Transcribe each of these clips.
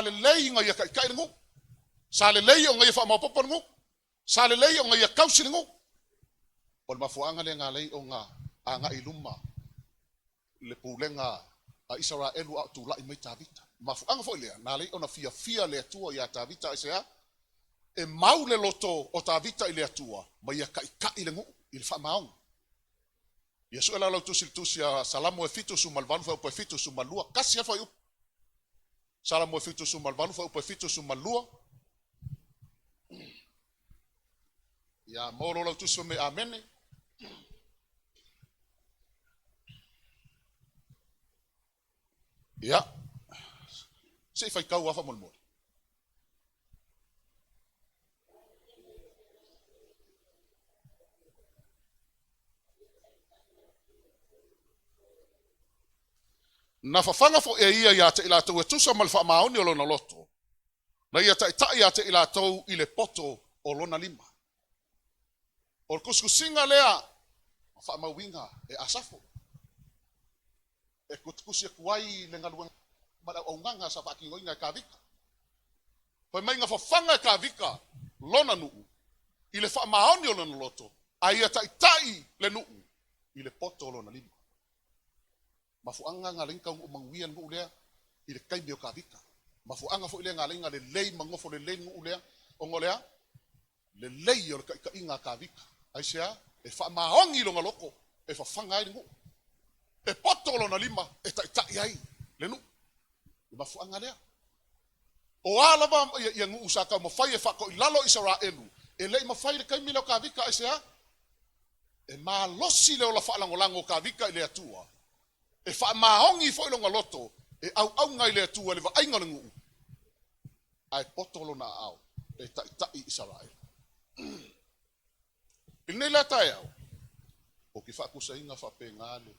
lelei ona ia taitai le nuu, sa lelei ona ia faamaopoopo le nuu, sa lelei ona ia tausi le nuu. O le mafuaaga lea na ala ai ona agai i luma le pulega a Isaraelu a o tulai mai Tavita. Mafuaaga foi lea na ala ai ona fiafia le Atua ia Tavita aisea? E mau le loto o Tavita i le Atua ma ia taitai le nuu i le faamaoni. Ia sue la lau tusi i le tusi a Salamo e 78 fuaiupu e 72, tasi lava fuaiupu. Salamo e 78 fuaiupu e 72. Ia maua loa lau tusi fai mai amene. Ia, se i faitau lava faamolemole. Na fafaga foi e ia ia te i latou e tusa ma le faamaoni o lona loto, na ia taitai ia te i latou i le poto o lona lima. O le tusitusiga lea na faamauina e Asafo e tusitusi atu ai le galuega ma le auaunaga sa faatinoina e Tavita. Fai mai na fafaga e Tavita lona nuu i le faamaoni o lona loto, a ia taitai le nuu i le poto o lona lima. Mafuaaga na ala ai ona taunuu manuia le nuu lea i le taimi o Tavita. Mafuaaga foi lea na ala ai ona lelei ma nofo lelei le nuu lea, ona o le a? Lelei o le taitaiga a Tavita. Aisea? E faamaoni lona loto e fafaga ai le nuu. E poto lona lima e taitai ai le nuu. Le mafuaaga lea. O a lava ia nuu sa taumafai e faatoilalo Isaraelu, e le i mafai i le taimi lea o Tavita. Aisea? E malosi le ola faalagolago o Tavita i le Atua, e faamaoni foi lona loto e auauna i le Atua i le vaaiga o le nuu, ae poto lona aao e taitai Isaraelu. I lenei la taeao, ou te faatusaina faapena le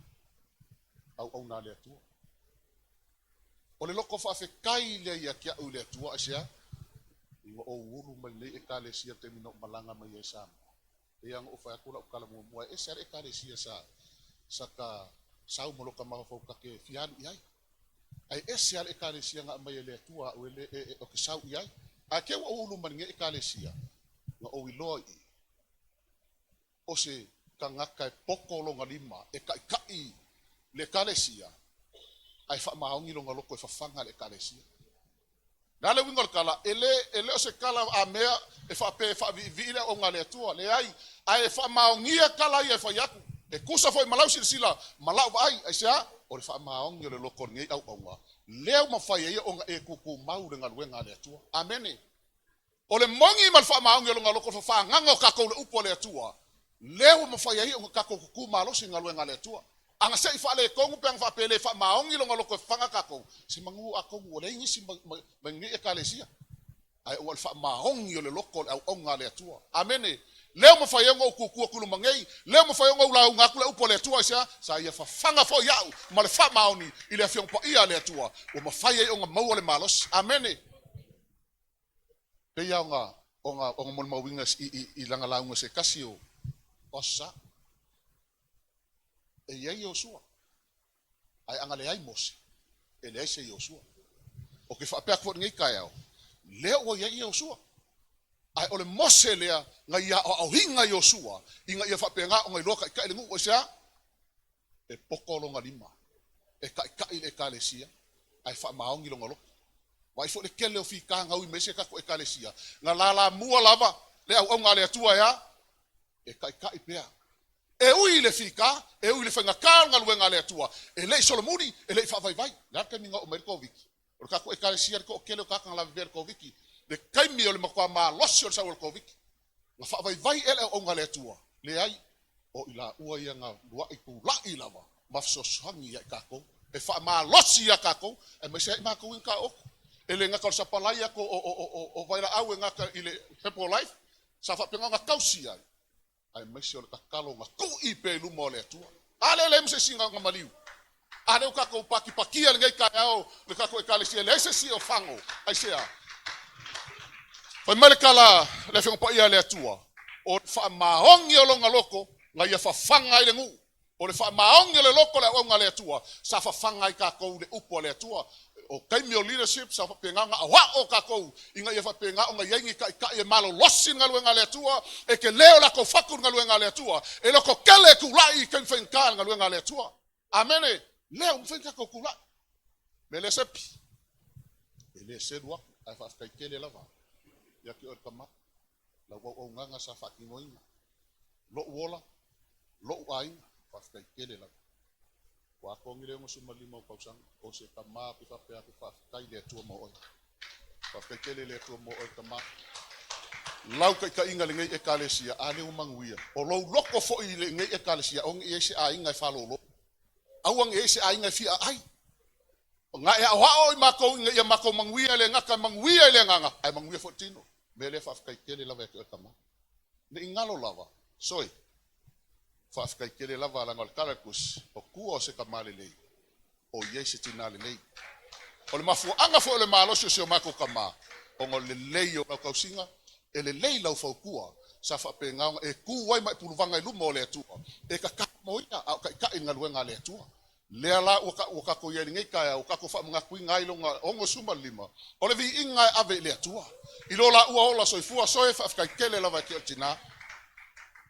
auauna a le Atua. O le loto faafetai lea ia te au i le Atua, aisea? Ina ou ulu mai lenei Ekalesia i le taimi na ou malaga mai ai i Samoa. Pei lava ona ou fai atu lau tala muamua, e ese lava le Ekalesia sa sa ta sau ma lota mafaufau ta te fia alu i ai. Ae ese lava le Ekalesia na aumai e le Atua au e le, e, e, ou te sau i ai. Ae te ua ou ulu mai lenei Ekalesia, na ou iloa i o se tagata e poto lona lima e taitai le Ekalesia, ae faamaoni lona loto e fafaga le Ekalesia. O le a le uiga o le tala? E le, e le o se tala a mea e faapea e faaviivii le auauna a le Atua. Leai, ae e faamaonia tala ia e fai atu. E tusa foi ma lau silasila ma lau vaai. Aisea? O le faamaoni o le loto o lenei auauna, lea ua mafai ai ona e tutumau le galuega a le Atua. Amene. O le moni ma le faamaoni o lona loto fafaagaga o tatou le upu a le Atua, lea ua mafai ai ona tatou tutu malosi i galuega a le Atua. Ana se i faaletonu pe ana faapea e le faamaoni lona loto e fafaga tatou, se manu atonu ua leai nisi mai lenei Ekalesia. Ae ua le faamaoni o le loto o le auauna a le Atua. Amene. Lea ua mafai ai ona ou tutu atu i luma nei, lea ua mafai ai ona ou lauga atu le upu a le Atua, aisea? Sa ia fafaga foi au ma le faamaoni i le Afioga Paia a le Atua, ua mafai ai ona maua le malosi. Amene. Pei lava ona ona molimauina i, i, i lana lauga se tasi o Aso Sa. E i ai Iosua, ae ana leai Mose, e leai se Iosua. Ou te faapea atu foi i lenei taeao, lea ua i ai Iosua, ae o le Mose lea na ia aoaoina Iosua ina ia faapena ona iloa taitai le nuu. Aisea? E poto lona lima e taitai le Ekalesia ae faamaoni lona loto. Vaai foi le tele o fita na ui mai ai si a tatou Ekalesia, na lalamua lava le auauna a le Atua e a? E taitai pea. E ui i le fita, e ui i le faigata o le galuega a le Atua, e le i solomuli, e le i faavaivai. O le a le taimi na oo mai ai le Koviti? O le tatou Ekalesia le toatele o tagata na lavevea i le Koviti, le taimi o le matua malosi o le sau o le Koviti. Na faavaivai ea le auauna a le Atua? Leai. O i laua ia na lua'i tula'i lava ma fesoasoani ia i tatou, e faamalosi ia tatou, aemaise ai matou ia na taooto. E le gata o le sapalai atu o vailaau e gata i le Herbalife, sa faapena ona tausi ai, aemaise o le tatalo na tu'i pea i luma o le Atua. A lea e leai ma se isi na maliu. A lea ua tatou patipatia lenei taeao le tatou Ekalesia, e leai se isi o fago. Aisea? Fai mai le tala le Afioga Paia a le Atua, o le faamaoni o lona loto na ia fafaga ai le nuu. O le faamaoni o le loto o le auauna a le Atua, sa fafaga ai tatou i le upu a le Atua. O taimi o leadership sa faapena ona aoao tatou ina ia faapena ona i ai ni taitai e malolosi i le galuega a le Atua, e tele o latou fatu i le galuega a le Atua, e lototele e tulai i taimi faigata i le galuega a le Atua. Amene. Lea ua mafai ona tatou tulai. Mea lea Sepi, e le selu atu, ae faafetai tele lava ia te oe le tama, lau auaunaga sa faatinoina, lou ola, lou aiga, faafetai tele lava. Ua atoa nei le 65 ou tausaga, o se tama ou te faapea atu, faafetai i le Atua mo oe. Faafetai tele i le Atua mo oe tama. Lau taitaiga i lenei Ekalesia, a lea ua manuia. O lou loto foi i lenei Ekalesia, aua ne i i ai se aiga e faalolo. Aua ne i i ai se aiga e fia aai. Na e aoao i matou ina ia matou manuia, e le gata e manuia i le agaga, ae manuia foi le tino. O le mea lea faafetai tele lava ia te oe tama. Ne i galo lava, soe, faafetai tele lava leaga o le tala a le Tusi, o tua o se tama lelei, o i ai se tina lelei. O le mafuaaga foi o le malosi o si o matou tama, ona o le lelei o lau tausiga, e lelei lau fautua, sa faapena ona e tu ai ma e puluvaga i luma o le Atua, e tatalo mo ia a o taitai i le galuega a le Atua. Lea la ua ua tatou i ai i lenei taeao, ua tatou faamanatuina ai lona 65, o le viiga e ave i le Atua. I lo laua ola soifua, soe faafetai tele lava e te o le tina,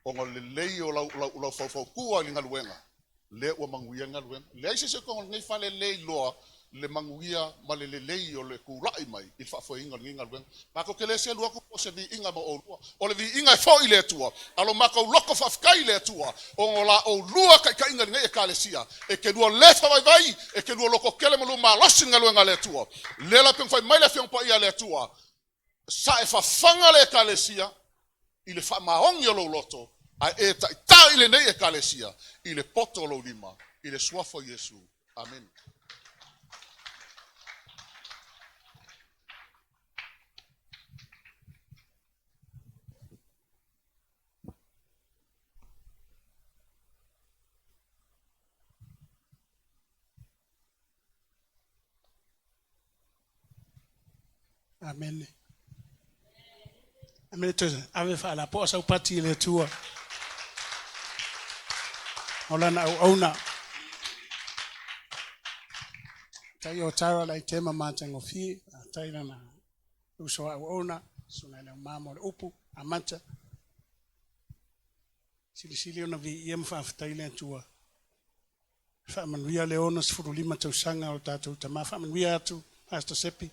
ona o le lelei o lau, lau, lau faufautua i le galuega, lea ua manuia le galuega. Leai se isi o totonu o lenei fale e le iloa le manuia ma le lelei o le tulai mai i le faafoeina o lenei galuega. Matou te le selu atu po o se viiga mo oulua. O le viiga e foi i le Atua, a lo matou loto faafetai i le Atua, ona o la oulua taitaiga i lenei Ekalesia, e te lua le faavaivai, e te lua lototele ma lua malosi i le galuega a le Atua. Lea la pei ona fai mai le Afioga Paia a le Atua, sa e fafaga le Ekalesia i le faamaoni o lou loto, ae e taitai lenei Ekalesia i le poto o lou lima, i le suafa o Iesu. Amene. Amene. Amene toe ave faalapoa sau pati i le Atua. O lana auauna. Tai o Tara lai tema matagofie, tai lana uso auauna, suna le mamo le upu, amata. Silisili ona viia ma faafetai le Atua. Faamanuia le 65 tausaga o tatou tama. Faamanuia atu, Pastor Sepi.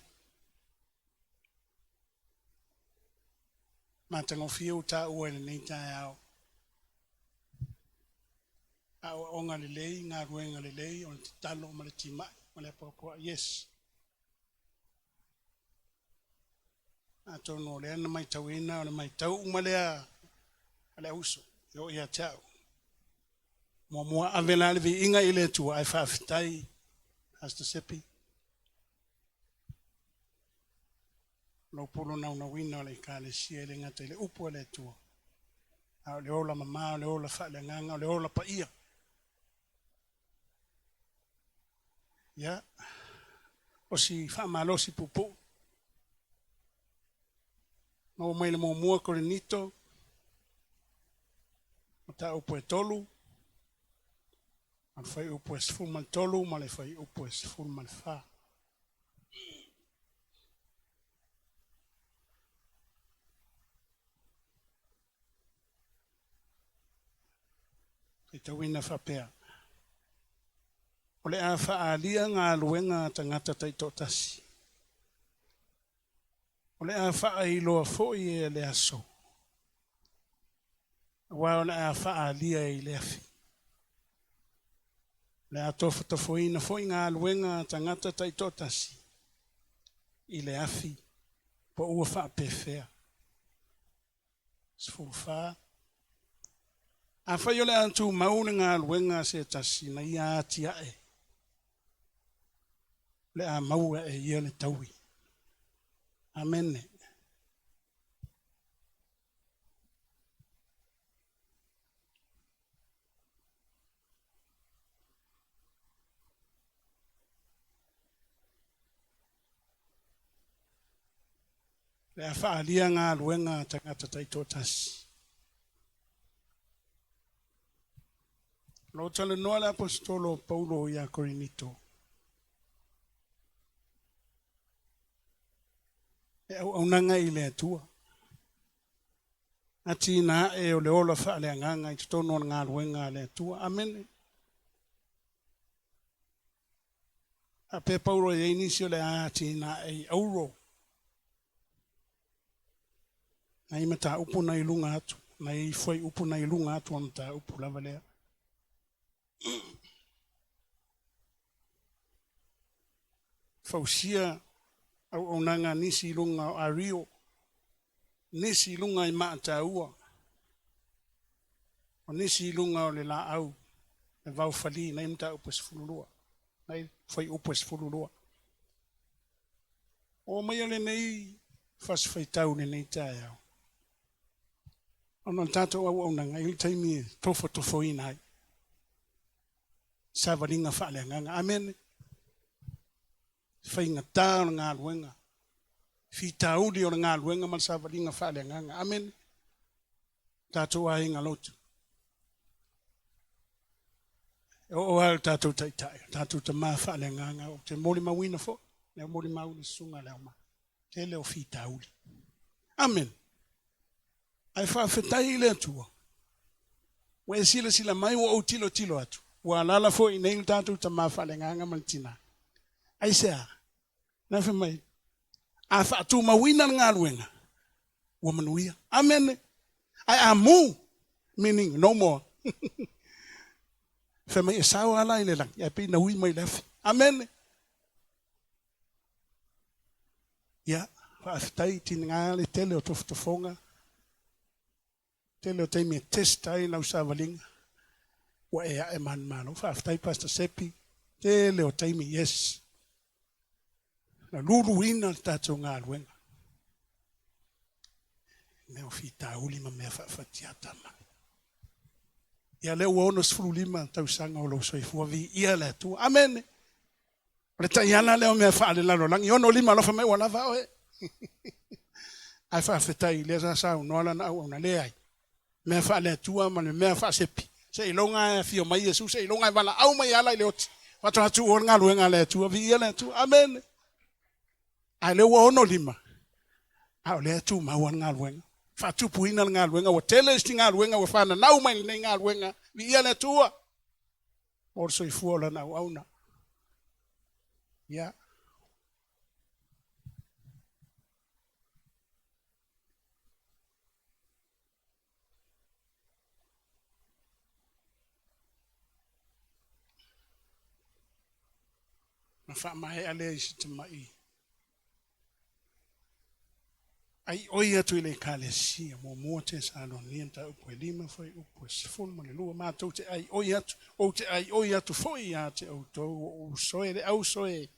Matagofie ua taua i lenei taeao. Aoaoga lelei, galuega lelei, o le tatalo ma le timai ma le apoapoai. Yes. Atonu o lea na matauina o le matau uma lea a le auso e oo ia te au. Muamua ave la le viiga i le Atua ae faafetai Pastor Sepi. Lou polo naunauina o le Ekalesia e le gata i le upu a le Atua, a o le ola mama, o le ola faaleagaga, o le ola paia. Ia, o si faamalosi puupuu. Maua mai le muamua Korinito, mataupu e 3, ma le fuaiupu e 13 ma le fuaiupu e 14. Faitauina faapea, O le a faaalia galuega a tagata taitoatasi. O le a faailoa foi e le aso, aua o le a faaalia i le afi. O le a tofotofoina foi galuega a tagata taitoatasi i le afi po ua faapefea. 14. Afai o le a tumau le galuega a se tasi na ia atiae, o le a maua e ia le taui. Amene. Le a faaalia galuega a tagata taitoatasi. O lo o talanoa le Aposetolo o Paulo ia Korinito. Le auaunaga i le Atua. Atinae o le ola faaleagaga i totonu o le galuega a le Atua. Amene. Faapea Paulo e i ai nisi o le a atinae i auro. Nai mataupu na i luga atu, nai fuaiupu na i luga atu o mataupu lava lea. Fausia auaunaga a nisi i luga o ario, nisi i luga i maataua, o nisi i luga o le laau e vaofali nai mataupu e 12, nai fuaiupu e 12. Oo maia lenei fasifaitau i lenei taeao, ona o le tatou auaunaga e i ai le taimi e tofotofoina ai savaliga faaleagaga. Amene. Faigata o le galuega, fitauli o le galuega ma le savaliga faaleagaga. Amene. Tatou aiga lotu. E oo lava i le tatou taitai, o tatou tama faaleagaga, ou te molimauina foi, lea molimau le susuga a le Auma, tele o fitauli. Amene. Ae faafetai i le Atua, ua e silasila mai, ua ou tilotilo atu, ua alaala foi i inei le tatou tama faaleagaga ma le tina. Aisea? Na fai mai, a faatumauina le galuega, ua manuia. Amene. Ae a mu, meaning no more. Fai mai e sao ala i le lagi, ae pei na ui mai le afi. Amene. Ia, faafetai tiga le tele o tofotofoga, tele o taimi e test ai lau savaliga, ua e ae manumalo. Faafetai Pastor Sepi, tele o taimi, yes. Na luluina le tatou galuega. Mea o fitauli ma mea faafatiata ma. Ia lea ua 65 tausaga o lou soifua, viia le Atua. Amene. O le taiala lea o mea faalelalolagi, 65 alofa mai ua lava oe. Ae faafetai lea sa saunoa lana auauna, leai. Mea faale-Atua ma le mea faasepi, seiloga e afio mai Iesu, seiloga e valaau mai e ala i le oti, faatoa tuua le galuega a le Atua, viia le Atua, amene. A lea ua 65, a o lea e tumau lava le galuega, faatupuina le galuega, ua tele isi galuega ua fananau mai lenei galuega, viia le Atua. Mo le soifua o lana auauna. Ia. Na faamaea lea i si tamai aioi atu i le Ekalesia, muamua Tesalonia mataupu e 5 fuaiupu e 12, matou te aioi atu, ou te aioi atu foi ia te outou, o uso e, le auso e,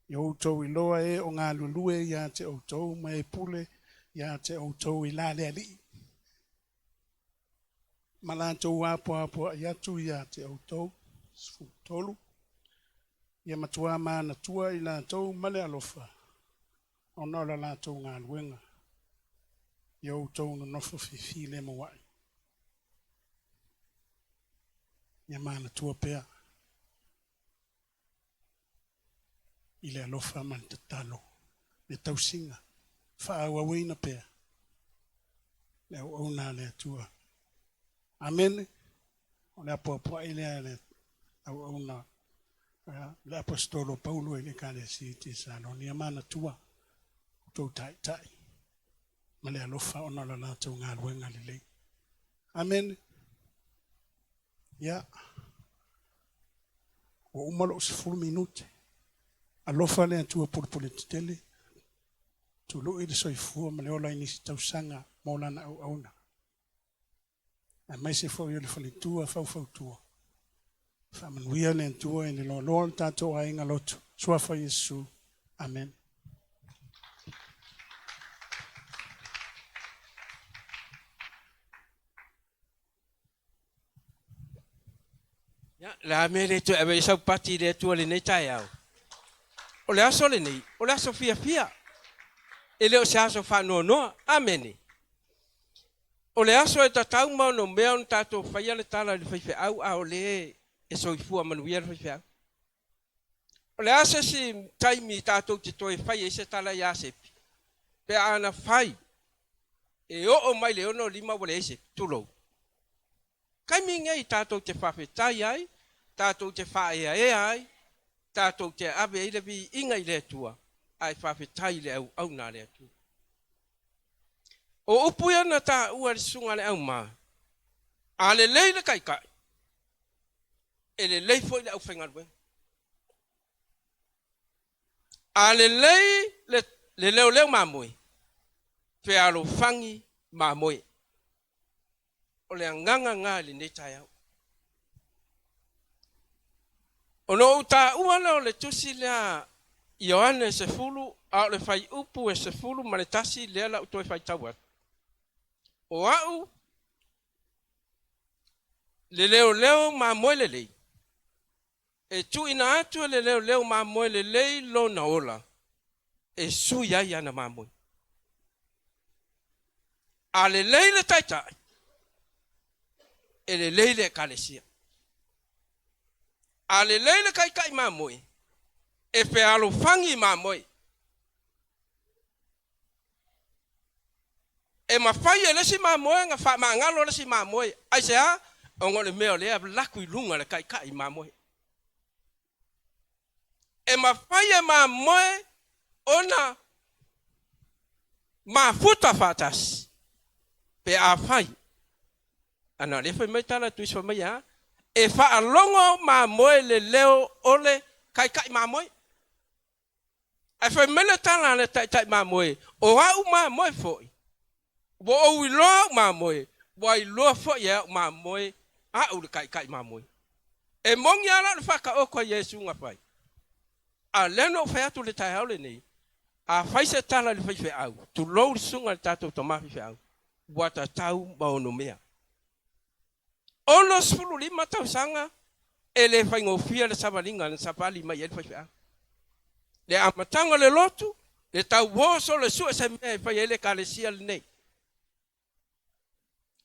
ia outou iloa e o galulue ia te outou ma e pule ia te outou i la le Alii, ma latou apoapoai atu ia te outou. 13, ia matua manatua i latou ma le alofa, ona o la latou galuega, ia outou nonofo fifilemu ai. Ia manatua pea i le alofa ma le tatalo, le tausiga, faaauauina pea le auauna a le Atua. Amene. O le apoapoai lea a le auauna le Aposetolo Paulo i le Ekalesia i Tesalonia, manatua outou taitai ma le alofa ona o la latou galuega lelei. Amene. Ia, ua uma lou 10 minute. Alofa le Atua pulepule tetele, tului le soifua ma le ola i nisi tausaga mo lana auauna. Aemaise foi o le faletua faufautua. Faamanuia le Atua i le loaloa o le tatou aiga lotu. Suafa Iesu. Amen. Ia, le a mea le toe ave ai sau pati i le Atua i lenei taeao? O le aso lenei, o le aso fiafia. E le o se aso faanoanoa. Amene. O le aso e tatau ma ono mea ona tatou faia le tala i le faifeau a o lea e soifua manuia le faifeau. O le a se isi taimi tatou te toe fai ai se tala ia Sepi? Pe a na fai e oo mai le 65 ua leai se, tulou. Taimi nei tatou te faafetai ai, tatou te faaeaea ai, tatou te ave ai le viiga i le Atua, ae faafetai i le auauna a le Atua. O upu ia na taua e le susuga a le auma, a lelei le taitai, e lelei foi le aufaigaluega. A lelei le, le leoleo mamoe, fealofani mamoe. O le agaga lena i lenei taeao. Ona ou taua lea o le tusi lea Ioane 10, a o le fuaiupu e 11 lea la ou toe faitau atu. O au le leoleo mamoe lelei, e tuuina atu e le leoleo mamoe lelei lona ola e sui ai ana mamoe. A lelei le taitai, e lelei le ekalesia. A lelei le taitai mamoe, e fealofani mamoe. E mafai e le isi mamoe ona faamagalo le isi mamoe. Aisea? Ona o le mea o lea e laku i luga le taitai mamoe. E mafai e mamoe ona mafuta faatasi pe afai ana o lea fai mai tala tuisi fai mai a e faalogo mamoe le leo o le taitai mamoe. Ae fai mai le tala a le taitai mamoe, o au mamoe foi, ua ou iloa au mamoe, ua iloa foi e au mamoe au le taitai mamoe. E moni lava la o le faataoto a Iesu na fai. A o lea na ou fai atu i le taeao lenei, a fai se tala i le faifeau, tulou le susuga i le tatou tama faifeau, ua tatau ma onomea. 65 tausaga e le faigofie le savaliga na savali mai ai le faifeau. Le amataga o le lotu, le tauoso le sue se mea e fai ai le ekalesia lenei.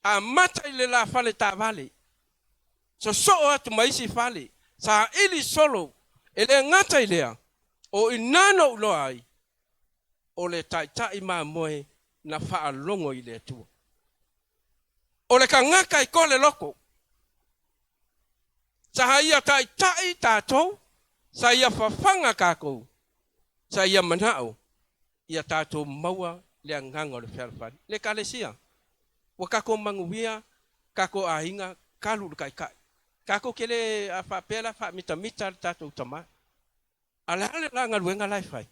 Amata i le la fale taavale, sosoo atu ma isi fale, saili solo, e le gata i lea, o i ina na ou iloa ai, o le taitai mamoe na faalogo i le Atua. O le tagata e to le loto. Sa ia taitai tatou, sa ia fafaga tatou, sa ia manao ia tatou maua le agaga o le fealofani. Le Ekalesia, ua tatou manuia tatou aiga talu le Taitai. Tatou te le faapea la faamitamita le tatou tama. A o le a le la galuega la e fai?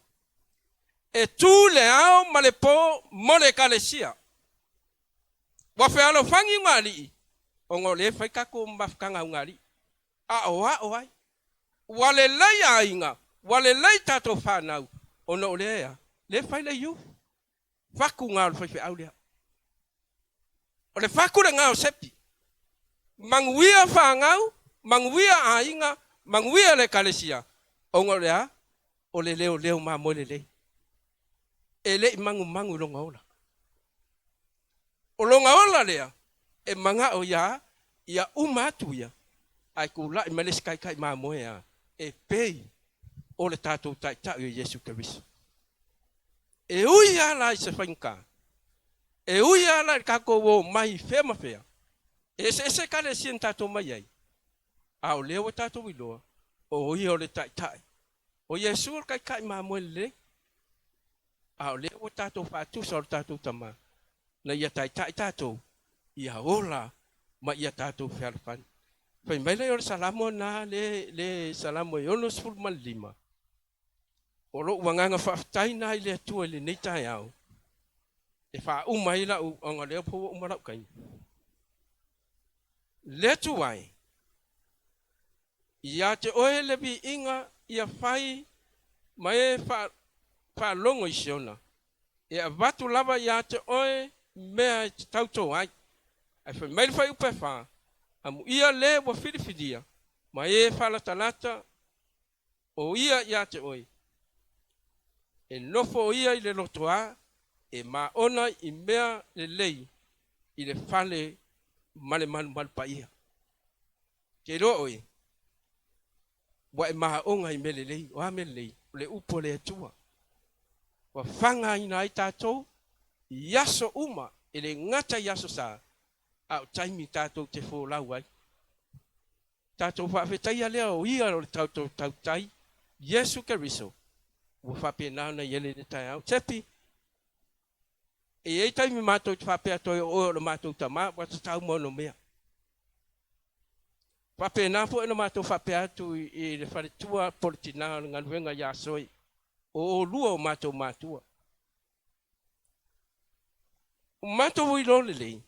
E tu le ao ma le po mo le Ekalesia. Ua fealofani ugaalii ona o lea e fai tatou mafutaga a ugaalii. A o a o ai? Ua lelei aiga, ua lelei tatou fanau ona o lea e a? Lea e fai le youth. Fatu lena o le faifeau lea. O le fatu lena o Sepi. Manuia fanau, manuia aiga, manuia le ekalesia, ona o le a? O le leoleo mamoe lelei. E le i manumanu i lona ola. O lona ola lea, e manao ia ia uma atu ia, ae tulai mai le isi taitai mamoe a, e pei o le tatou Taitai o Iesu Keriso. E ui lava la i se faigata, e ui lava la i le tatou omai i fea ma fea, e eseese ekalesia na tatou mai ai, a o lea ua tatou iloa, o ia o le Taitai. O Iesu o le Taitai mamoe lelei, a o lea ua tatou faatusa o le tatou Tama, na ia taitai tatou, ia ola ma ia tatou fealofani. Fai mai lea o le Salamo lena, le, le Salamo e 65, O lou agaga faafetai lena i le Atua i lenei taeao, e faauma ai lau, ona o lea foi ua uma lau taimi. Le Atua e, ia te oe le viiga ia fai ma e faalogo i Siona, e avatu lava ia te oe mea e te tautō ai. Ae fai mai le fuaiupu e 4, Amuia le ua filifilia ma e faalatalata o ia ia te oe, e nofo o ia i le lotoa, e maona i mea lelei i le fale ma le malumalu paia. Ke iloa oe, ua e maona i mea lelei. O a mea lelei? O le upu a le Atua. Fafagaina ai tatou i aso uma, e le gata i Aso Sa, a o taimi tatou te folau ai. Tatou faafetaia lea o Ia o le tatou Tautai, Iesu Keriso, ua faapena ona i ai lenei taeao. Sepi, e i ai taimi matou te faapea atu ai o oe o le matou tama, ua tatau ma ona mea. Faapena foi ona matou faapea atu i le faletua po o le tina o le galuega ia Soe, o oulua o matou matua. O matou iloa lelei,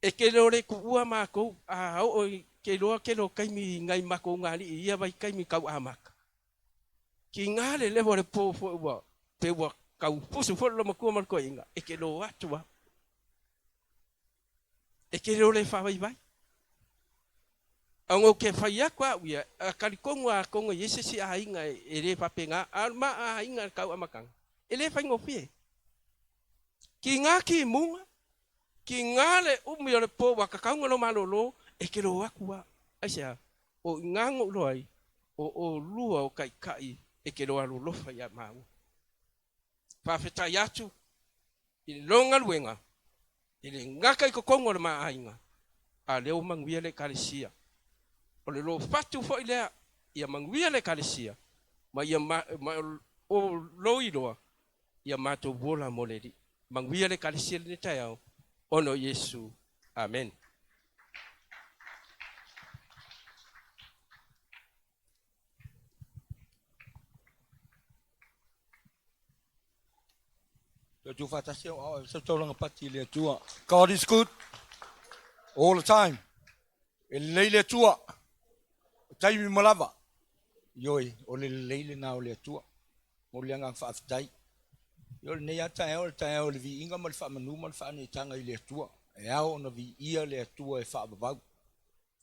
e te le o le tuua matou, a oo i te iloa tele o taimi nai matou ugaalii i ia vaitaimi tau amata. Tiga le lewa o le po foi ua pe ua tau fusu foi le loomatua ma le toeaina, e te lo atu lava. E te le o le faavaivai. Ona ou te fai atu au ia, a talitonu lava atonu e i ai se isi aiga e le faapena, a o le ma aiga i le tau amataga, e le faigofie. Tiga timuga, tiga le umi o le po ua tatau ona lou malolo, e te lo atu lava. Aisea? O i ina na ou iloa ai, o oulua o taitai e te lo alolofa ia maua. Faafetai atu i le lo galuega, e le gata i totonu o le ma aiga, a o lea ua manuia le Ekalesia. O le lofatu foi lea ia manuia le Ekalesia ma ia ma, ma o lou iloa ia matou ola mo le Alii. Manuia le Ekalesia i lenei taeao, ona o Iesu. Amene. Toe faatasi au ao e taulaga pati i le Atua. God is good all the time. E lelei le Atua. O taimi ma lava. Ioe, o le lelei lena o le Atua. Mo le agaga faafetai. Ioe, lenei lava taeao, o le taeao o le viiga ma le faamanu ma le faaneetaga i le Atua. E ao ona viia le Atua e faavavau.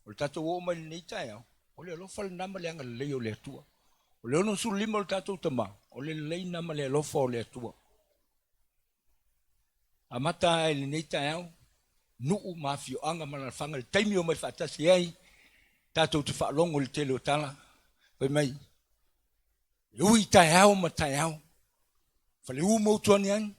O le tatou oo mai lenei taeao, o le alofa lena ma le agalelei o le Atua. O le 65 o le tatou Tama, o le lelei lena ma le alofa o le Atua. Amata lava i lenei taeao, nuu ma afioaga ma alaalafaga i le taimi e omai faatasi ai, tatou te faalogo i le tele o tala, fai mai, e ui i taeao ma taeao, Faleu ma Utuaniani,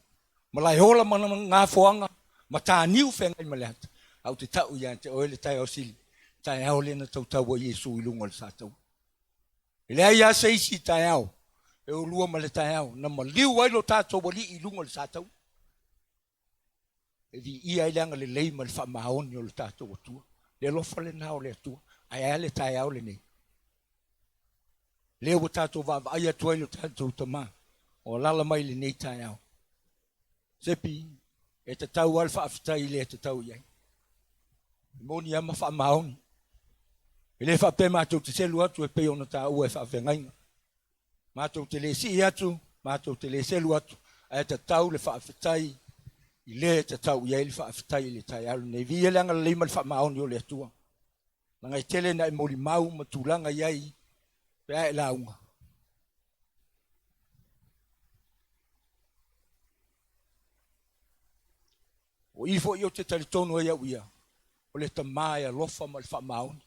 Malaeola ma Gafoaga, Mataniu feagai ma le ata, ae ou te tau ia te oe le taeao sili, taeao lea na tautau ai Iesu i luga o le sataua. E leai lava se isi taeao e ulua ma le taeao na maliu ai lo tatou Alii i luga o le sataua. E viia ai le agalelei ma le faamaoni o le tatou Atua. Le alofa lena o le Atua. Ae a le taeao lenei? Lea ua tatou vaavaai atu ai lo tatou Tama o alala mai lenei taeao. Sepi, e tatau lava le faafetai i le tatau i ai. E moni lava ma faamaoni. E le faapea matou te selu atu e pei ona taua e faafeagaiga. Matou te le sii atu, matou te le selu atu, ae tatau le faafetai i le e tatau i ai le faafetai i le taeao lenei. Viia le agalelei ma le faamaoni o le Atua. Leaga e tele ina e molimau ma tulaga i ai pe a e lauga. O i foi ou te talitonu ai au ia, o le Tama e alofa ma le faamaoni.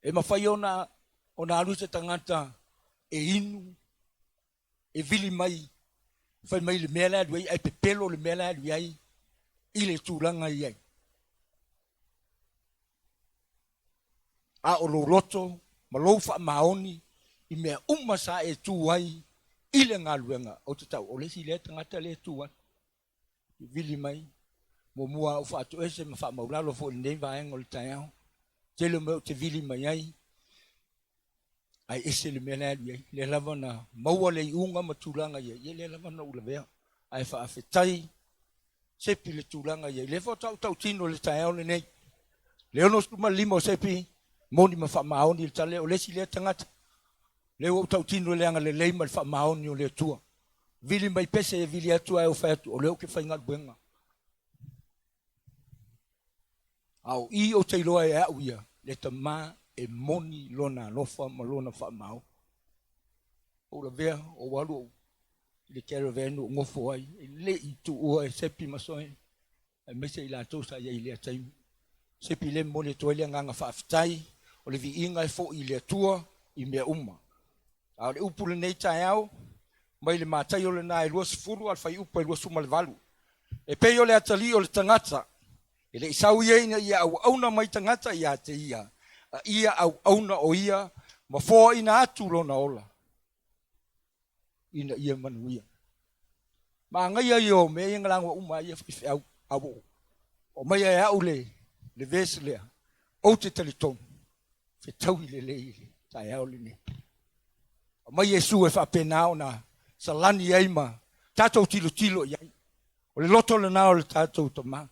E mafai ona ona alu se tagata e inu, e vili mai, fai mai le mea la e alu ai, ae pepelo le mea la e alu ai i le tulaga i ai. A o lou loto ma lou faamaoni i mea uma sa e tu ai i le galuega, ou te tau, o le isi lea tagata lea e tu atu. E vili mai, muamua au faatoese ma faamaulalo foi i lenei vaega o le taeao. Tele o mea ou te vili mai ai, ae ese le mea la e alu i ai. Lea lava na maua le iuga ma tulaga i ai, ia lea lava na ou lavea. Ae faafetai Sepi le tulaga i ai. Lea faatoa ou tautino i le taeao lenei. Le 65 o Sepi, moni ma faamaoni le tala lea, o le isi lea tagata. Lea ua ou tautino i le agalelei ma le faamaoni o le Atua. Vili mai pese e vili atu ae ou fai atu, o lea ou te faigaluega. A o i ou te iloa e au ia, le tama e moni lona alofa ma lona faamaoni. Ou lavea, ou alu ou i le caravan ou nofo ai, e le i tuua e Sepi ma Soe, aemaise i latou sa i ai i lea taimi. Sepi lea e momoli atu ai le agaga faafetai, o le viiga e foi i le Atua i mea uma. A o le upu lenei taeao, Mai le Mataio lena e 20 a le fuaiupu e 28. E pei o le atalii o le tagata, e le i sau ia ina ia auauna mai tagata ia te ia, a ia auauna o ia ma foaina atu lona ola ina ia manuia. Manaia ia o mea ia na lagoa uma ai ia faifeau, a ua aumaia e au le le verse lea, ou te talitonu, fetaui lelei i le taeao lenei. Aumai Iesu e faapena ona salani ai ma tatou tilotilo i ai. O le loto lena o le tatou Tama.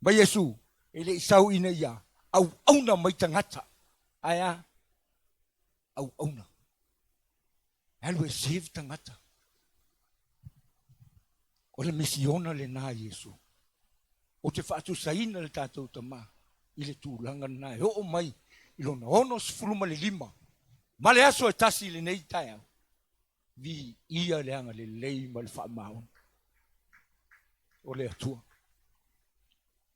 Mai Iesu e le i sau ina ia auauna mai tagata. Ae a? Auauna. Alu e save tagata. O le misiona lena a Iesu. Ou te faatusaina le tatou Tama i le tulaga lena e oo mai i lona 65 ma le aso e tasi i lenei taeao. Viia le agalelei ma le faamaoni o le Atua.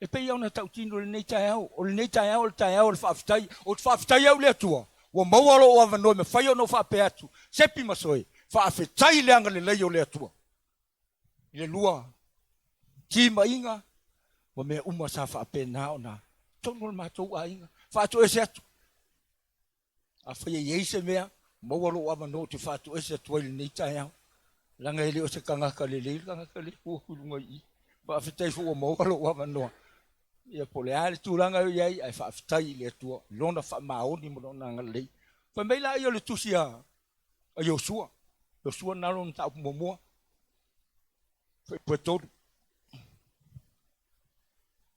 E pei ona tautino i lenei taeao, o lenei taeao o le taeao o le faafetai. Ou te faafetai au i le Atua ua maua lou avanoa e mafai ona ou faapea atu, Sepi ma Soe, faafetai i le agalelei o le Atua i le lua timaiga ma mea uma sa faapena ona totonu o le matou aiga. Faatoese atu. Afai e i ai se mea, maua lou avanoa ou te faatoese atu ai i lenei taeao, leaga e le o se tagata lelei le tagata lea e tu atu i luga i i. Faafetai foi ua maua lou avanoa. Ia po o le a le tulaga o i ai, ae faafetai i le Atua i Lona faamaoni ma Lona agalelei. Fai mai laia o le tusi a Iosua, Iosua lena lona mataupu muamua, fuaiupu e 3.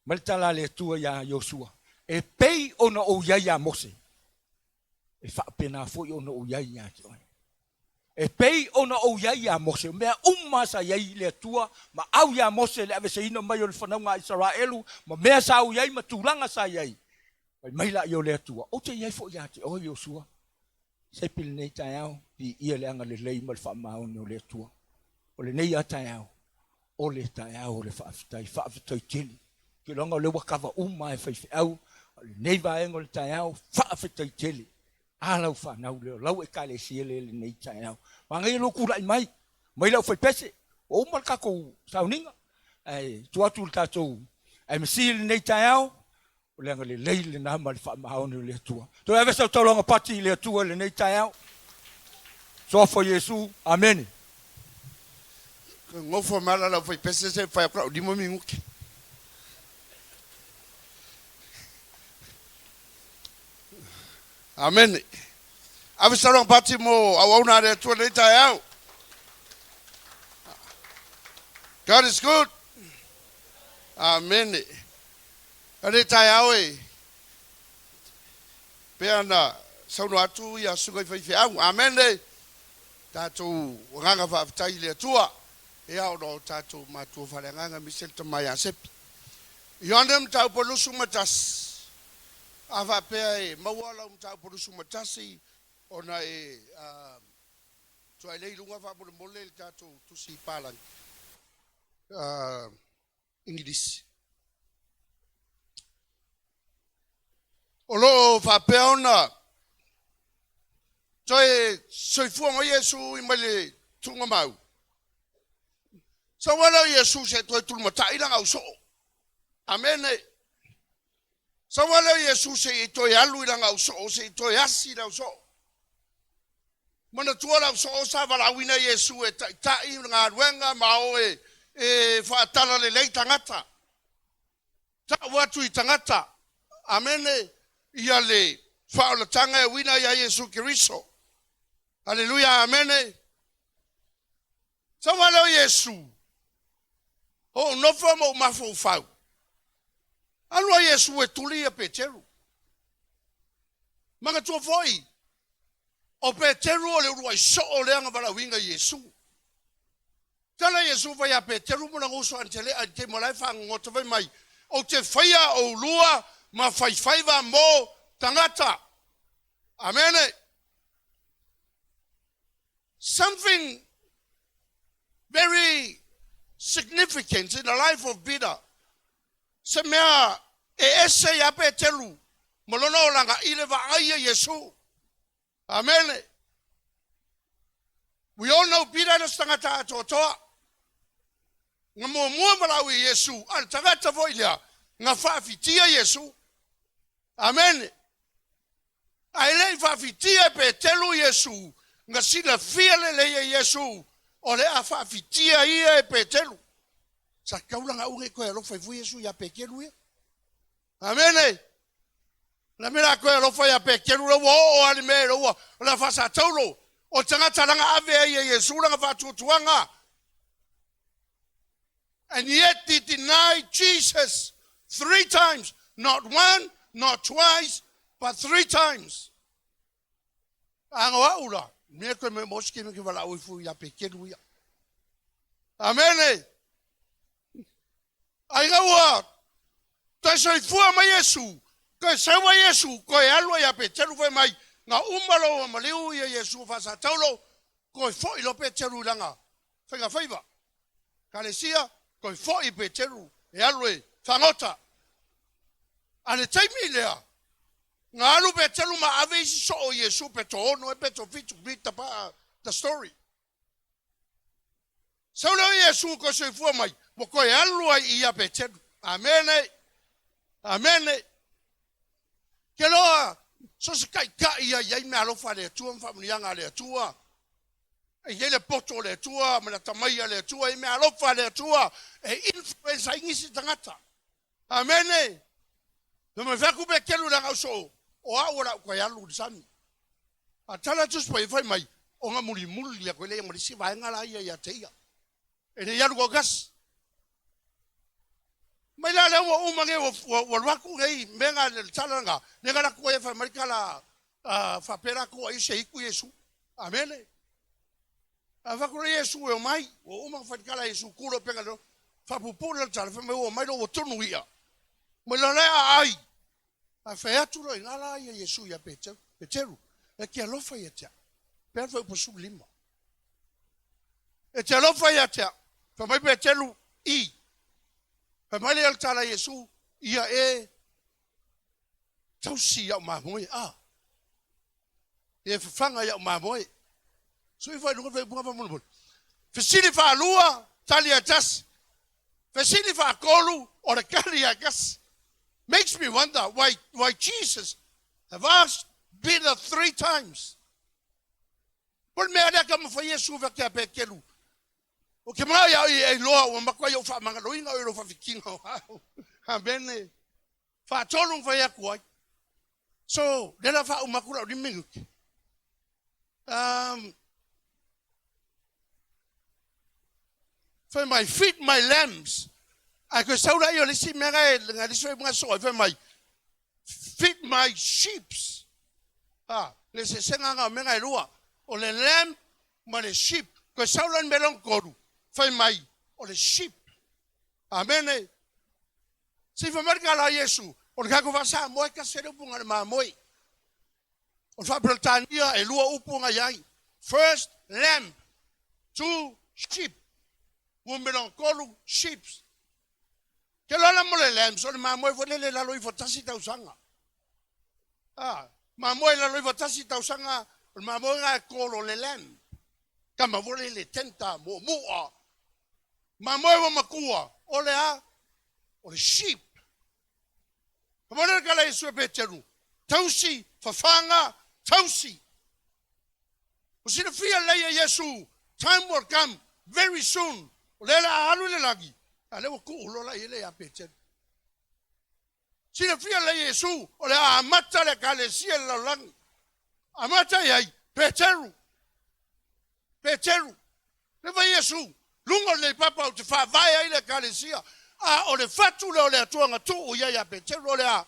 Mai le tala a le Atua iā Iosua, E pei ona ou i ai iā Mose, e faapena foi ona ou i ai ia te oe. E pei ona ou i ai iā Mose, o mea uma sa i ai le Atua ma au iā Mose i le aveseina mai o le fanauga a Isaraelu ma mea sa ou i ai ma tulaga sa i ai, fai mai laia o le Atua, Ou te i ai foi ia te oe, Iosua. Sepi lenei taeao, viia le agalelei ma le faamaoni o le Atua. O lenei lava taeao, o le taeao o le faafetai, faafetai tele. Ou te iloaina o lea ua kava uma lava e faifeau lenei vaega o le taeao, faafetai tele. A lau fanau lea, o lau Ekalesia lea i lenei taeao. Manaia lou tulai mai, mai le aufaipese, ua uma le tatou sauniga, ae tuu atu i le tatou MC i lenei taeao, O le agalelei lena ma le faamaoni o le Atua. Toe ave sau taulaga pati i le Atua i lenei taeao. Suafa o Iesu. Amene. Nofo mai la lau faipese se fai atu lau lima minute. Amene. Ave se taulaga pati mo auauna a le Atua i lenei taeao. God is good. Amene. A le taeao e pea na saunoa atu ia susuga i faifeau. Amene. Tatou agaga faafetai i le Atua ea ona o tatou matua faaleagaga aemaise le tama ia Sepi. Ioane Mataupu 21, A faapea e maua lau Mataupu 21 ona e tuai lea i luga faamolemole le tatou tusi palagi Igilisi. O lo o faapea ona toe soifua mai Iesu i mai le tuugamau. Sau ai lea o Iesu se toe tulumatai lana ausoo. Amene. Sau ai lea o Iesu se i toe alu i lana ausoo, se i toe asi le ausoo. Manatua le ausoo sa valaauina Iesu e taitai le galuega ma o e, e faatalalelei tagata. Tau atu i tagata, amene, ia le faaolataga e uiga ia Iesu Keriso. Aleluia, amene. Sau ai lea o Iesu, ou nofo ma ou mafaufau. Alu a Iesu e tuli ia Peteru. Manatua foi, o Peteru o le uluai soo lea na valaauina Iesu. Tala Iesu fai ia Peteru ma lana uso Anitelea i le taimi o la e fagogota fai mai, Ou te faia oulua ma faifaiva mo tagata. Amene. Something very significant in the life of Peter. Se mea e ese iā Peteru ma lona olaga i le vaai a Iesu. Amene. We all know Peter e le o se tagata atoatoa. Na muamua valaau e Iesu, a le tagata foi lea, na faafitia Iesu. Amene. Ae le i faafitia e Petelu Iesu, na silafia lelei e Iesu o le a faafitia ia e Petelu. Sa tatau la ona aua ne i toe alofa ifo Iesu ia Petelu ia. Amene. La mea la toe alofa ia Petelu la ua oo lava le mea ua o le a faasataulo. O le tagata lana ave ai e Iesu lana faatuatuaga. And yet he denied Jesus three times. Not one, not twice, but three times. Aga o au la, mea koe me mosi ke me ke walaau ifu ia Petelu ia. Amene. Ai ga ua toe soifua mai Iesu, toe sau ai Iesu, toe alu ai ia Peteru fai mai, na uma loa ua maliu ia Iesu o faasataulo, toe foi loa Peteru i lana faiga faiva. Ekalesia, toe foi Peteru e alu e fagota. A le taimi lea, na alu Peteru ma ave isi soo i Iesu pe toaono ea pe toafitu, read the, the story. Sau lea o Iesu toe soifua mai, ua toe alu ai i ia Peteru. Amene. Amene. Ke loa, so se taitai ia i ai meaalofa a le Atua ma faamanuiaga a le Atua. E i ai le poto o le Atua ma le atamai a le Atua, e i ai meaalofa a le Atua e influence ai nisi tagata. Amene. Fai mai, fai atu Peteru i lana ausoo, o au o le a ou toe alu i le sami. A tala atu Tusi Paia fai mai, ona mulimuli atu ai lea ma le isi vaega la ia ia te ia. E le i alu toatasi. Mai la lea ua uma nei, ua alu atu nei mea na le tala lena, lea na alu atu ai fai mai le tala faapea latou ai se itu Iesu. Amene. A fai atu lea Iesu e omai, ua uma ona fai le tala a Iesu, tu loa pega leo, faapuupuu lea le tala, fai mai ua omai loa ua tunu ia. Mai loa lea a ai. A fai atu loa i ina la ia Iesu ia Peteru, Peteru, e te alofa ia te au. Pea le fuaiupu 15. E te alofa ia te au. Fai mai Peteru, i. Fai mai lea o le tala a Iesu, ia e tausi i au mamoe. A. Ia e fafaga i au mamoe. Sui fai luga fai bunga faamolemole. Fesili faalua, tali a tasi. Fesili faatolu, o le tali a tasi. Makes me wonder why Jesus have asked Peter three times. Po le mea lea ka mafai Iesu fai atu ia Peteru, Ou te manao ia oe e iloa ua matuai ou faamagaloina oe i lou faafitiga o au. Amene. Faatolu na fai atu ai. So, lea la faauma atu lau 5 minute. Um, fai mai, feed my lambs. Ae koe sau la i o le isi mea na e, na lisi fai so ai, fai mai, feed my sheeps. Ah, le sesega nga o mea na e lua. O le lamb ma le sheep. Koe sau la le mea lona tolu, fai mai, o le sheep. Amene. Se i fai mai le tala a Iesu, o le tatou faa-Samoa e tasi le upu na o le mamoe. O le faa-Peretania e lua upu na i ai. First, lamb. Two, sheep. Numera lona tolu, sheeps. Ke loa la mo le lambs, o le mamoe foi lele lalo ifo tasi tausaga. Ah, mamoe lalo ifo tasi tausaga, o le mamoe na e kolo le lamb. Tama foi lele tenta, muamua. Mamoe ua matua, o le a? O le sheep. Ka mo le kala Iesu e Peteru, tausi, fafaga, tausi. Ua silafia lelei e Iesu, time will come very soon, o lea o le a alu i le lagi, a o lea ua tuu loa la i ai le ia Peteru. Silafia lelei e Iesu, o le a amata le Ekalesia i le lalolagi. Amata i ai? Peteru. Peteru. Le fai Iesu, luga o lenei papa ou te faavae ai le Ekalesia, a o le fatu lea o le Atua na tuu i ai ia Peteru, o le a?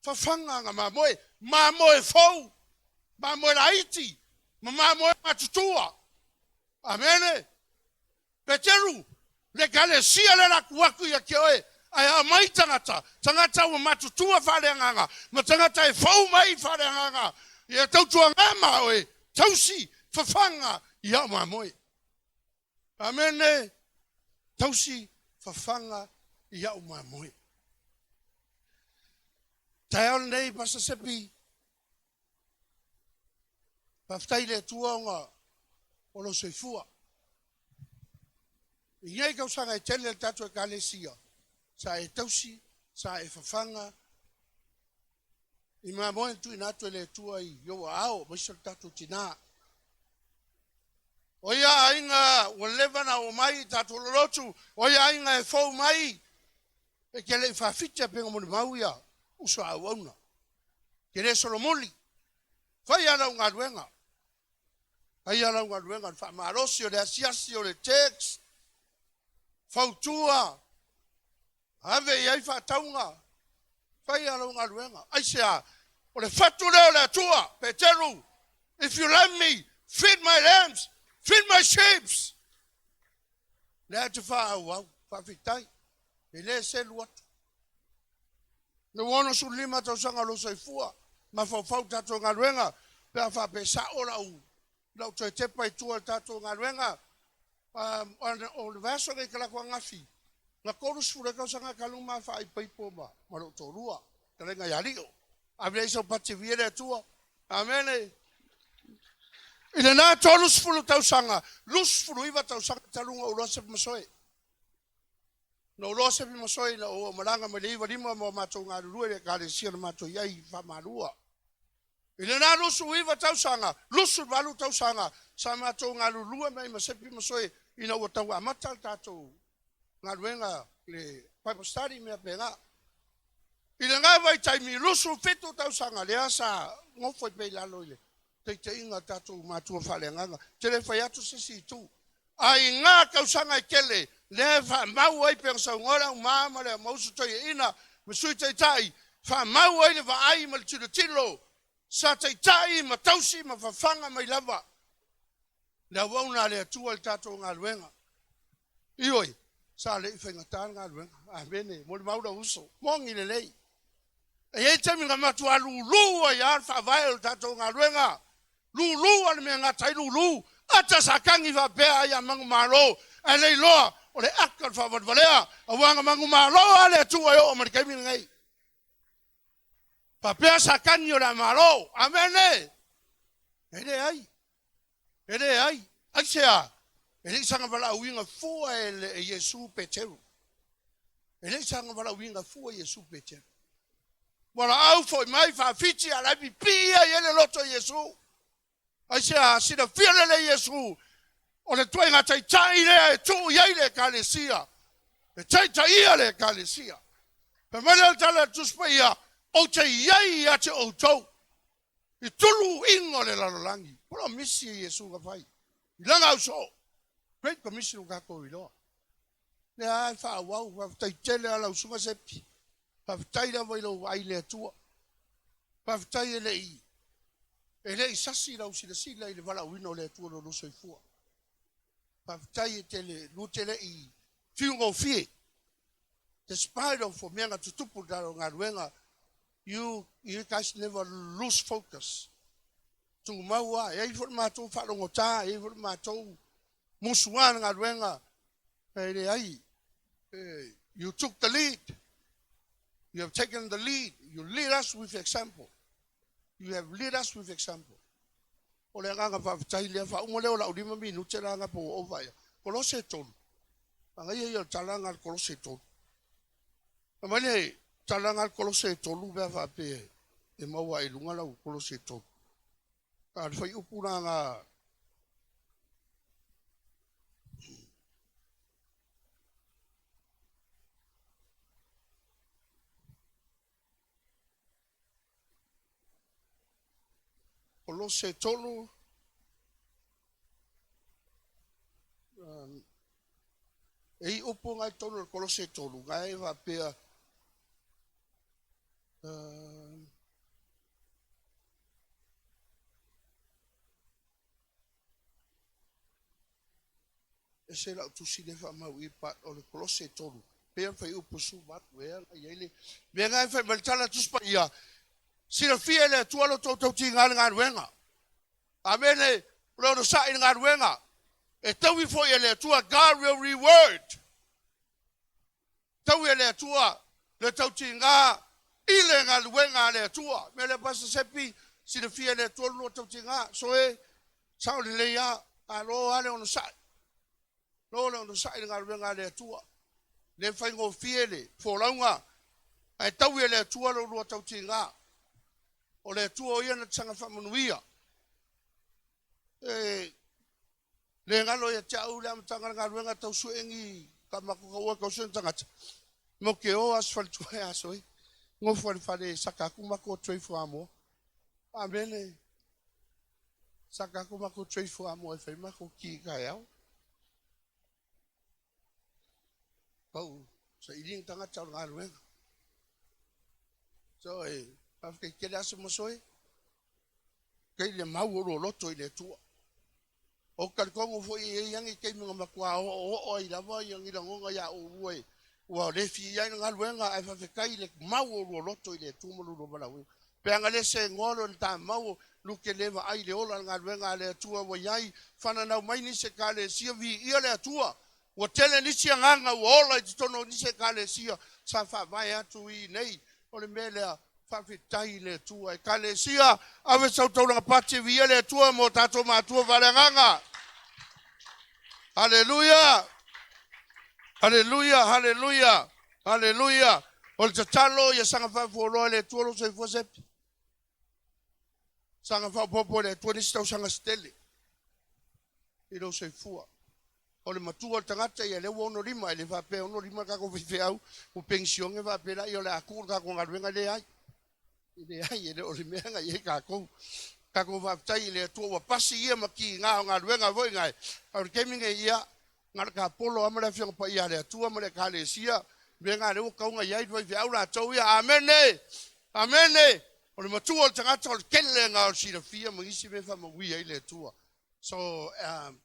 Fafaga na mamoe, mamoe fou, mamoe laiti, ma mamoe matutua. Amene. Peteru, le Ekalesia lea la tuu atu ia te oe, ae aumai tagata, tagata ua matutua faaleagaga, ma tagata e fou mai faaleagaga, ia tautuaga ma oe, tausi fafaga i au mamoe. Amene, tausi fafaga i au mamoe. Taeao lenei, Pastor Sepi, faafetai i le Atua ona o lou soifua. I nei tausaga e tele le tatou Ekalesia, sa e tausi, sa e fafaga i mamoe na tuuina atu e le Atua i ou aao, aemaise o le tatou tinā. O ia aiga ua leva ona oo mai i tatou lolotu, o ia aiga e fou mai, e te le i faafiti a pe na molimau ia uso a auauna. E te le solomuli, fai lava lau galuega. Fai lava lau galuega, o le faamalosi, o le asiasi, o le text, fautua, ave i ai faatauga, fai lava lau galuega. Aisea? O le fatu lea o le Atua, Peteru, if you love me, feed my lambs, feed my sheep. Lea e te faaauau, faafetai, e le selu atu. Na ua 65 tausaga o lou soifua, mafaufau i le tatou galuega, pe a faapea e sao lau, lau toe tepa i tua i le tatou galuega. O le vaiaso nei talaatu ananafi, na 30 ai tausaga talu ma faaipoipo ma, ma lou toalua, fetalaiga ia Lio. Ave ai sau pati viia le Atua. Amene. I lena 30 tausaga, 29 tausaga talu ona ou iloa Sepi Masoe. Na ou iloa Sepi Masoe ina ua ou malaga mai le 95 ma matou galulue i le ekalesia na matou i ai i Faamalua. I lena 29 tausaga, 28 tausaga sa matou galulue mai ai ma Sepi Masoe ina ua tau amata le tatou galuega le Bible study mea faapena. I lena vaitaimi, 27 tausaga lea sa nofo ai pea i lalo i le taitaiga a tatou matua faaleagaga. Ou te le fai atu se isi itu. A i na tausaga e tele, lea e faamau ai pei ona saunoa le auma ma le mausu toeaina ma Sui Taitai, faamau ai le vaai ma le tilotilo sa taitai ma tausi ma fafaga mai lava le auauna a le Atua i le tatou galuega. Ioe, sa le i faigata le galuega. Amene. Molimau lou uso. Moni lelei. E i ai taimi na matua lulu ai lava le faavae o le tatou galuega. Lulu lava le mea e gata ai lulu. Ata sa tagi faapea ai a manumalo, ae le iloa o le ata o le faavalevalea, aua na manumalo lava le Atua e oo mai le taimi lenei. Faapea Satani o le a malo. Amene. E leai. E leai. Aisea? E le i saga valaauina fua e, le, e Iesu Peteru. E le i saga valaauina fua Iesu Peteru. Valaau foi mai faafiti a la e pipii ai ai le loto Iesu. Aisea? Silafia lelei Iesu o le tuaiga taitai lea e tuu i ai le ekalesia, e taitaia le ekalesia. Fai mai lea o le tala a le Tusi Paia, ou te i ai ia te outou i tuluuiga o le lalolagi. Polomisi e Iesu na fai i lana ausoo. Great Commission ua tatou iloa. Lea e faaauau, faafetai tele lava lau Susuga Sepi. Faafetai lava i lou vaai i le Atua. Faafetai e le i e le i sasi lau silasila i le valaauina o le Atua i lou soifua. Faafetai e te lua te le i fiu gofie. Despite of mea na tutupu i le tatou galuega, you, you guys never lose focus. Tumau lava, e i ai foi le matou faalogotā, e i ai foi le matou musuā i le galuega, e leai, you took the lead, you have taken the lead, you lead us with example. You have lead us with example. O le agaga faafetai lea, faauma lea o lau 5 minute la na po ua ova ea. Kolose 3. Manaia ia o le tala na le Kolose 3. Aumai le tala na le Kolose 3 pe a faapea e maua ai i luga lau Kolose 3. A o le fuaiupu la na Kolose 3, e i upu ngai tonu o le Kolose 3, ngai e faapea, Ese lau tusi lea e faamau i but o le Kolose 3, pei ona fuaiupu 18 ea na i ai le mea lena e fai mai le tala Tusi Paia, silafia e le Atua lo outou tautiga i le galuega. Amene, o le onosai i le galuega. E taui foi e le Atua, God will reward. Taui e le Atua le tautiga i le galuega a le Atua. Mea lea Pastor Sepi, silafia e le Atua le lua tautiga. So e, sao lelei lava. Malo lava le onosai. Lo le onosai i le galuega a le Atua. E le faigofie le folauga, ae taui e le Atua lo lua tautiga. O le Atua o ia na te saga faamanuia. E le galo ia te au le amataga o le galuega tau suegi ka matou taua tau suegi tagata. Mo ke o aso faletua e aso e. Nofo le fale saka atu matou tray fuamoa. Amene. Saka atu matou tray fuamoa e fai matou ki taeao. Pau sailiga tagata o le galuega. So e faafetai tele aso ma soe. Kai le mau o lua loto i le Atua. O talitonu foi e i ai lava ni taimi na matua oooo ai lava ia ni lagona ia oulua e ua le fia ai le galuega, ae faafetai i le mau o lua loto i le Atua ma lo lua valaauina. Pe ana le segoa loa le tamau lu te le vaai i le ola o le galuega a le Atua ua i ai, fananau mai nisi Ekalesia, viia le Atua. Ua tele nisi agaga ua ola i totonu o nisi Ekalesia sa faavae atu i inei. O le mea lea, faafetai i le Atua. Ekalesia, ave sau taulaga pati, viia le Atua mo tatou matua faaleagaga. Haleluia! Haleluia! Haleluia! Haleluia! O le tatalo ia saga faafualoa e le Atua lou soifua Sepi. Saga faaopoopo e le Atua nisi tausaga se tele i lou soifua. O le matua o le tagata ia lea ua 65, e le faapea e 65 le tatou faifeau ua penisione faapea laia o le a tuu le tatou galuega, e leai. E leai, e le o le mea na i ai tatou. Tatou faafetai i le Atua ua pasi ia ma tiga o galuega foi gae. A o le taimi nei ia, na o le tapolo lava ma le Afioga Paia a le Atua ma le Ekalesia, mea na lea ua tatau ona i ai le faifeau latou ia. Amene! Amene! O le matua o le tagata o le tele na o le silafia ma nisi mea e faamanuia ai le Atua. So,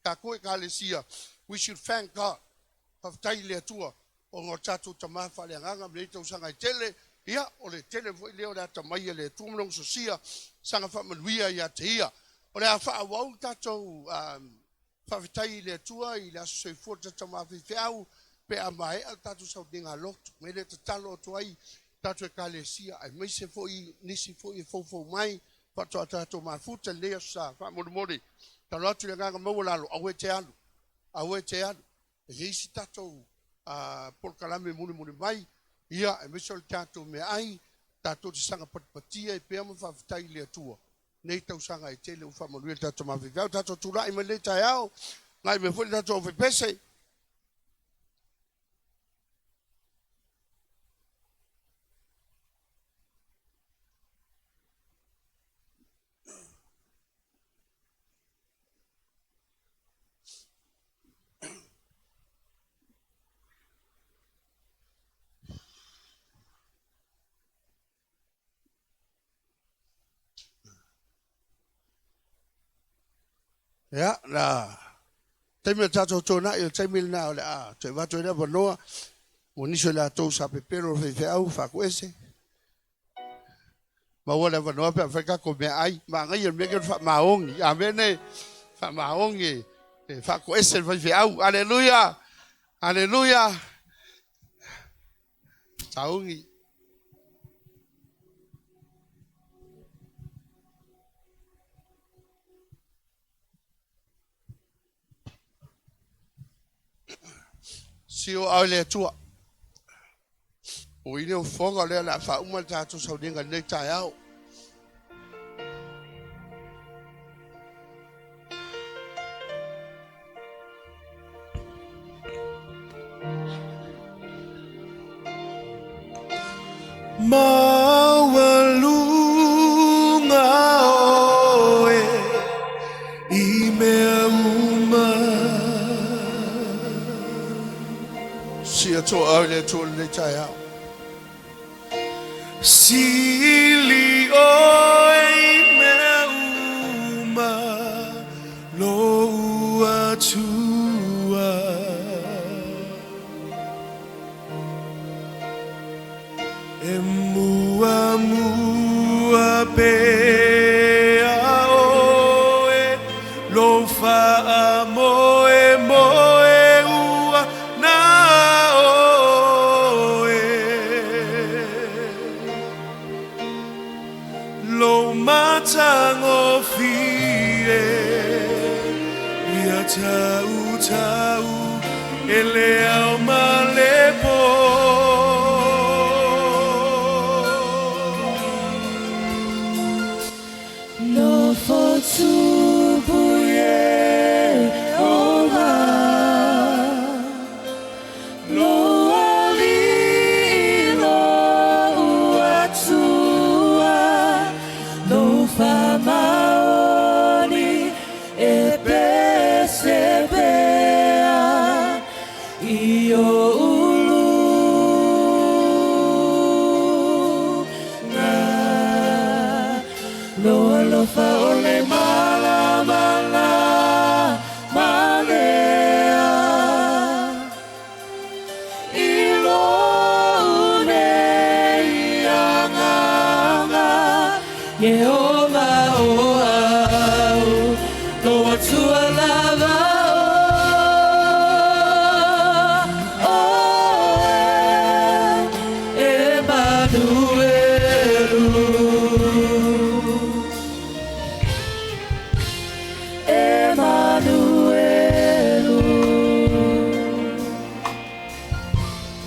tatou Ekalesia, we should thank God. Faafetai i le Atua ona o tatou tama faaleagaga ma lenei tausaga e tele, ia, o le tele foi lea o le atamai a le Atua ma lona sosia, saga faamanuia ia te ia. O le a faaauau tatou faafetai i le Atua i le aso soifua o le tatou tama faifeau, pe a maea le tatou sauniga lotu. Me le tatalo atu ai tatou Ekalesia, aemaise foi nisi foi e foufou mai, faatoa tatou mafuta i lenei aso sa. Faamolemole, tatalo atu i le agaga maualalo, aua e te alu, aua e te alu. E i ai isi tatou polokalame mulimuli mai, ia, aemaise o le tatou meaai, tatou te saga patipatia ai pea ma faafetai i le Atua nei tausaga e tele ua faamanuia le tatou mafaifeau. Tatou tulai mai lenei taeao, agai mai foi le tatou aufaipese. Ia, na taimi o tatou tuanai, o le taimi lena o le a toe avatu ai le avanoa mo nisi o latou sa pepelo o le faifeau faatuese. Maua le avanoa pe a fai tatou meaai. Manaia le mea o le faamaoni. Amene. Faamaoni e faatoese le faifeau. Aleluia. Aleluia. Sauni. Si o au le Atua. O ile o fofoga lea o le a faauma le tatou sauniga i lenei taeao. Maualuga oe i mea uma. Si atoa au i le Atua i lenei taeao. Sili oe i mea uma lou Atua. E muamua pea oe lou faamoemoe ua na oe. Lou matagofie ia tautau e le ao ma le po. Nofo tupu Ieova, Lou Alii lou Atua, Lou faamaoni e pese pea i ou uluga. Lou alofa o le malamalama lea i lou nei agaga. Ieova o au, lou Atua lava o oe, Emanuelu. Emanuelu.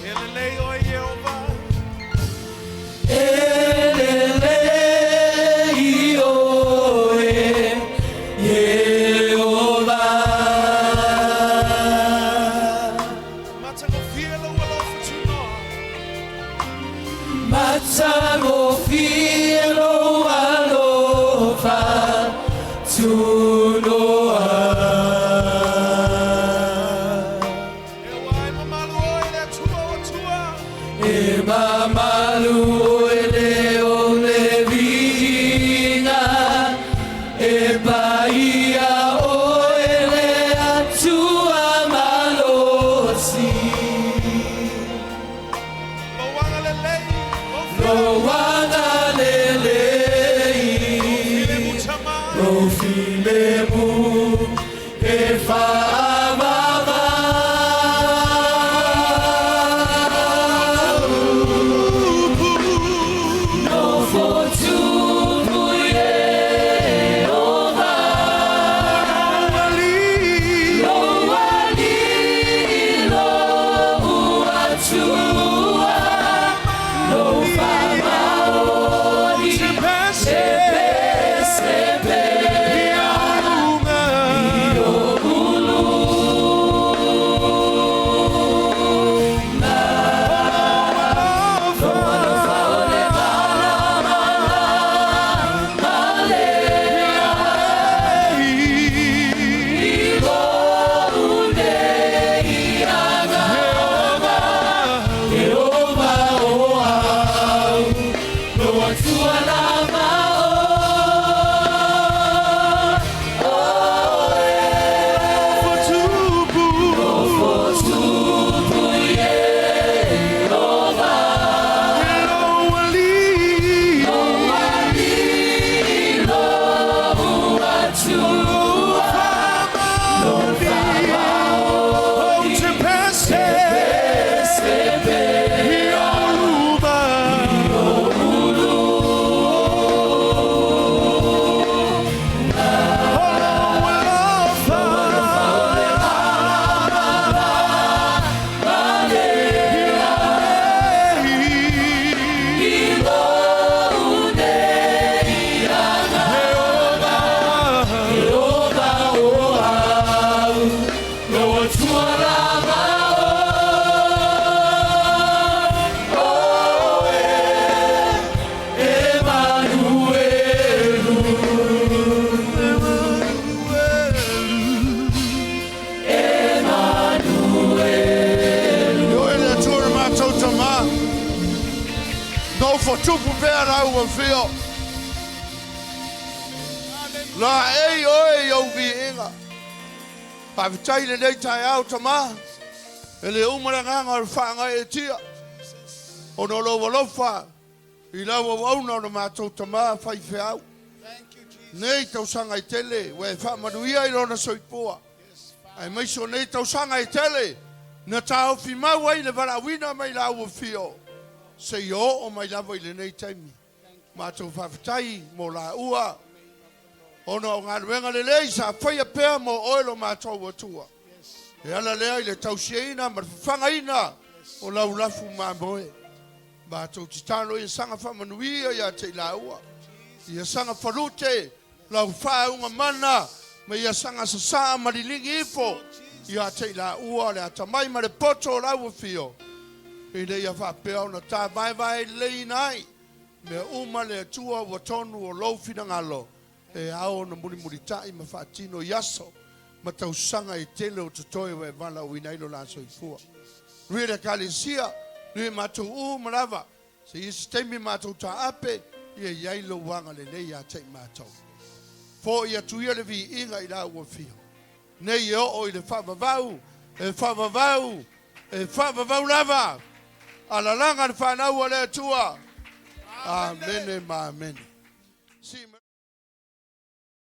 E lelei oe Ieova. E lelei oe, Ieova. Matagofie lou alofa tunoa. Matagofie lou alofa tunoa. E ua e mamalu oe le Atua o Atua. E mamalu oe le o le viiga, e paia oe le Atua malosi. Lou agalelei, Lou agalelei, filemu tama. Lou filemu e faavavau. Nofo tupu Ieova, Lou Alii lou Atua, Lou faamaoni e pese pea i ou uluga. Lou alofa o le malamalama lea i lou nei agaga. Ieova o au, lou Atua lava o oe. Nofo tupu Ieova, Lou Alii lou Atua, Lou faamaoni e pese pea i ou uluga. Lou alofa o le malamalama lea i lou nei agaga. Ieova o au, lou Atua lava o oe, Emanuelu. Ioe le Atua le matou Tamā. Nofo tupu pea lau afio. Laei oe i ou viiga. Faafetai lenei taeao Tamā. E le uma le agaga o le faagaeetia. Ona o lou alofa i lau auauna o le matou Tamā faifeau. Nei tausaga e tele ua e faamanuia i lona soifua. Aemaise o nei tausaga e tele na taofi mau ai le valaauina mai lau afio seia oo mai lava i lenei taimi. Matou faafetai mo laua. Ona o galuega lelei sa faia pea mo oe lo matou Atua. E ala lea i le tausiaina ma le fafagaina o lau lafu mamoe. Matou tatalo ia saga faamanuia ia te i laua. Ia saga falute lau faauga mana ma ia saga sasaa ma liligi ifo ia te i laua le atamai ma le poto o lau afio, ina ia faapea ona ta vaevae leleiina ai mea uma le Atua ua tonu o lou finagalo e ao ona mulimulitai ma faatino i aso ma tausaga e tele o totoe ua e valaauina ai lo la soifua. Manuia le Ekalesia, manuia matou uma lava, se i se taimi matou taape, ia i ai lou agalelei ia te i matou. Fo'i atu ia le viiga i la ua fia. Nei e oo i le faavavau, e faavavau, e faavavau lava. Alalaga le fanau a le Atua. Amene ma amene. Si